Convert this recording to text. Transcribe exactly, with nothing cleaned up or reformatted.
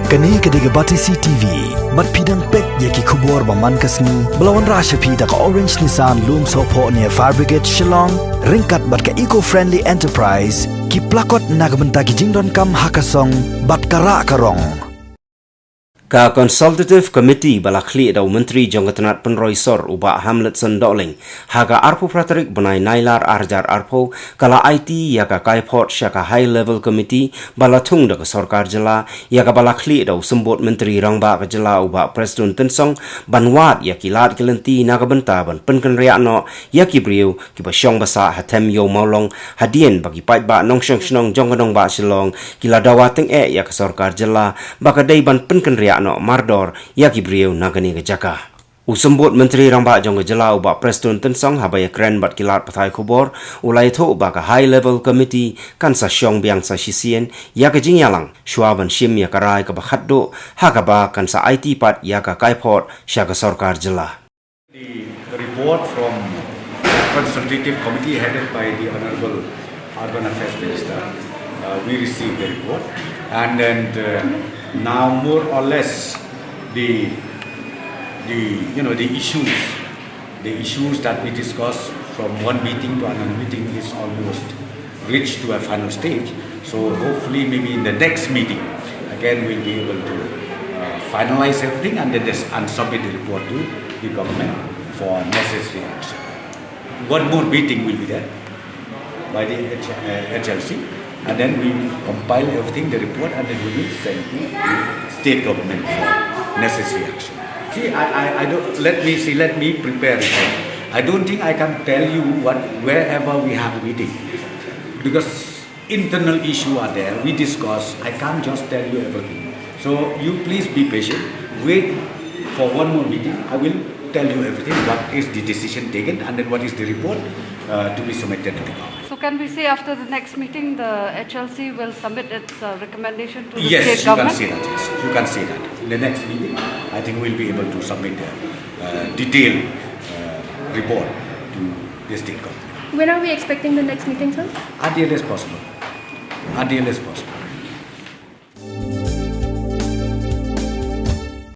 Kane ka dei ka Batesi T V, bad phi dang peit ïa ki khubor ba man ka sngi, ba la wanrah sha phi da ka Orange Nissan Lumsohphoh near Fire Brigade Shillong, ryngkat bad ka Eco Friendly Enterprise, ki plakot na ka bynta ki jingdonkam ha ka song, bad ka rah ka rong. Ka Consultative Committee ba la khlieh da u Myntri jong ka tnat pynroi sor u Bah Hamletson Dohling, ha ka arphew phra tarik bnai Nailar ar hajar arphew, ka la aiti ïa ka kaiphod sha ka High Level Committee ba la thung da ka sorkar jylla, ïa kaba la khlieh da u Symbud Myntri Rangbah ka jylla u Bah Prestone Tynsong, ban wad ïa ki lad ki lynti na ka bynta ban pynkynriah noh ïa ki briew kiba shong ba sah ha Them Ïew Mawlong, hadien ba ki paidbah nongshong shnong jong ka nongbah Shillong ki la dawa tyngeh ïa ka sorkar jylla ba ka dei ban pynkynriah noh mardor ïa ki briew na kane ka jaka. U Symbud Myntri Rangbah jong ka jylla u Bah Prestone Tynsong, haba ïakren bad ki lad pathai khubor, u la ïathuh ba ka High Level Committee kan sa shong biang sa shisien ïa ka jingïalang, shuwa ban shim ïa ka rai kaba khatduh, ha kaba kan sa aiti pat ïa ka kaiphod sha ka sorkar jylla. The report from the consultative committee headed by the Honorable Urban Affairs Minister. Uh, we received the report, and then, uh, now more or less the, the, you know, the issues, the issues that we discussed from one meeting to another meeting is almost reach to a final stage. So hopefully, maybe in the next meeting, again, we'll be able to, uh, finalize everything and then just, and submit the report to the government for necessary action. One more meeting will be there by the H-, uh, H L C, and then we will compile everything, the report, and then we will send to the state government for necessary action. See, I, I, I don't, let me see, let me prepare it. I don't think I can tell you what, wherever we have a meeting, because internal issue are there, we discuss. I can't just tell you everything. So you please be patient, wait for one more meeting. I will tell you everything, what is the decision taken, and then what is the report, uh, to be submitted to the government. So can we say after the next meeting, the H L C will submit its, uh, recommendation to the state government? Yes, you can say that, yes. You can say that. In the next meeting, I think we'll be able to submit a, uh, detailed, uh, report to the state government. When are we expecting the next meeting, sir? As early as possible. As early as possible.